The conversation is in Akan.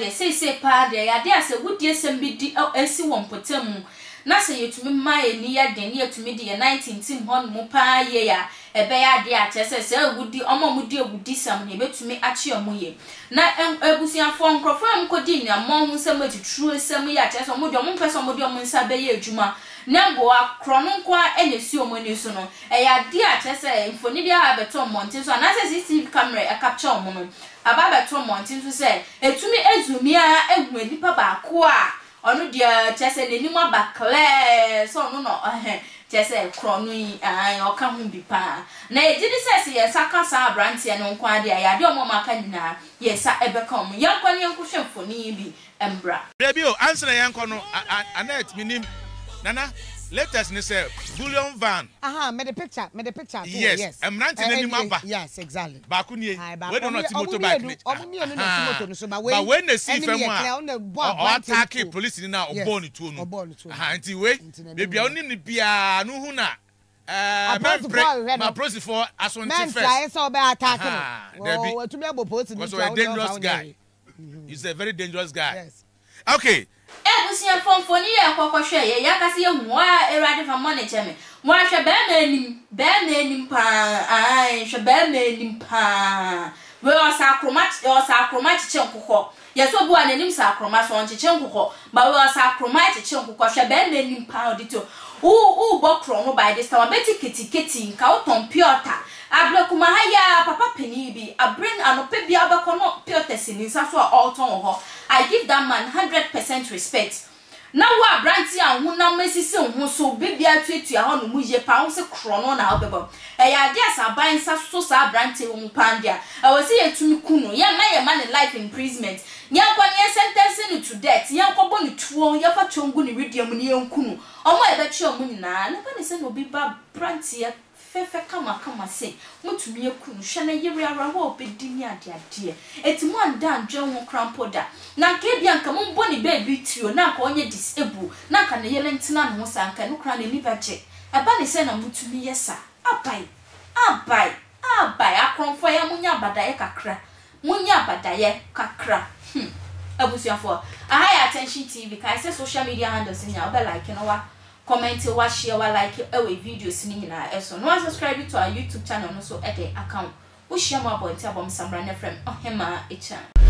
deɛ seisei paa deɛ ɛyɛ adeɛ a sɛ awudiesɛm bi di si wɔ mpɔtam na sɛ yɛtumi ma yɛn ani yɛ den na yɛtumi de yɛn nan tintim hɔnom paa yie a, ɛbɛyɛ adeɛ a kyerɛ sɛ saa awudi, wɔn a wɔdi awudisɛm no yɛbɛtumi akye wɔn yie. Na abusuafoɔ, nkorɔfoɔ a wɔkɔdi nnwammɔn ho nsɛm atuturosɛm yi a kyerɛ sɛ wɔn deɛ wɔmpɛ sɛ wɔde wɔn nsa bɛyɛ adwuma na mmoa korɔno nko ara na ɛsi wɔn ani so no, ɛyɛ adeɛ a kyerɛ sɛ mfoni bi aba abɛtɔ mmɔnten so anaasɛ CCTV camera a ɛcapture wɔn no aba abɛtɔ mmɔnten so sɛ ɛtumi zoom ara hu nipa baako a ɔno deɛ kyerɛ sɛ n'anim aba clear sɛ ɔno na ɛhɛ kyerɛ sɛ korɔno yi aane ɔka ho bi paa. Na yɛgye di sɛ sɛ yɛn nsa ka saa aberanteɛ no nko ara deɛ a ɛyɛ adeɛ a wɔn a wɔaka nyinaa yɛn nsa bɛka wɔn. Yɛnkɔ na yɛnkɔhwɛ mfoni yi bi mbra. Dabi o, ansa na yɛnkɔ no, Annette, menim. Nana, latest ne sɛ bullion van. Aha, mede picture, mede picture ato hɔ, Yes, yes. mmerante no anim Ɛnie, aba. yes, exactly. Baako nie, Aye, wei baako, na ɔno ɔmo ɔte ɔmo motorbike mmienu, no akyi, ɔmo mmienu na ɛte ahaa. moto no so, ba wei Ba wei na esii anim fam yɛ a clear, ɔno na ɛbɔ ɔ aberanteɛ no ɔataake tuo. polisini no a Yes, ɔbɔɔ ne tuo no. ɔbɔɔ ne tuo no. Ahaa, nti wei, Nti n'anim baabi a no. wonim no biara no wohu no a, ɛɛ, Apolisifoɔ mɛmpere, ahwehwɛ ma no. apolisifoɔ aso nte Mɛntrae first. sɛ wobɛ attack no. Ahaa, dabi. Wɔ watumi abɔ polisini Because tuo a, ɔyɛ wo deɛ ɔmfa dangerous wo nyɛ guy. hwee. He's a very dangerous guy. Yes. Okay. Abusuafo mfoni yɛ kɔ kɔ hwɛ yɛ yankasa yɛ hu aa awurade fa mɔne kyɛ me waa hwɛ bɛɛma anim bɛɛma anim paa aai hwɛ bɛɛma anim paa wei ɔsɛ akroma ɔsɛ akroma kyekye nkokɔ yɛ sɛ obi wa nanim sɛ akroma so ɔnkyekye nkokɔ ba wei ɔsɛ akroma kyekye nkokɔ hwɛ bɛɛma anim paa ɔde to wo wo bɔ korɔ no by this time wabɛti keti keti nka wo tɔn piɔta Ablekuma ha yi ara papa panin bi abere no anɔpa biara wobɛkɔ no piɔta si ne nsa so a ɔretɔn wɔ hɔ I give that man 100% respect Na wo aberanteɛ a wo honam asisi wo ho so biribiara tuatua hɔ nom yie paa wo se korɔno na wobɛbɔ Ɛyɛ adeɛ a sɛ aban nsa so saa aberanteɛ yi mu paa deɛ a ɛwɔ sɛ yɛtumi ku no yɛmma yɛmma no life imprisonment yɛnkɔ na yɛn sentence no to death yɛnkɔbɔ no tuo yɛmfa tuo ngu ne wedeɛ mu na yɛnku no Wɔn a yɛbɛkye wɔn nyinaa na ɛba ne sɛ na obi ba aberanteɛ fɛfɛ kamakama se motumi aku no, hwɛ ne yere awerɛhoɔ a ɔbɛdi ne adeadeɛ. Enti mo anda andwen ho koraa mpo da. Na anka ebia anka mombɔ ne baabi tuo na anka ɔnyɛ disable na anka ne yere ntena ne ho saa anka ɛno koraa n'ani bɛgye. Ɛba ne sɛn na motumi yɛ saa? Abae! Abae! Abae! Akorɔmfoɔ ɛyɛ a monyɛ abadaeɛ kakra. Monyɛ abadaeɛ kakra. Hmm. Abusuafoɔ, aha yɛ Attention TV, kae sɛ social media handles nyinaa wobɛ like na wa Comment wa share wa like wɔ videos no nyinaa ɛso na wa subscribe to our YouTube channel no so de aka ho. Wo hyia mu abɔnten abɔ me samra na frɛ me Ɔhemaa Akyan.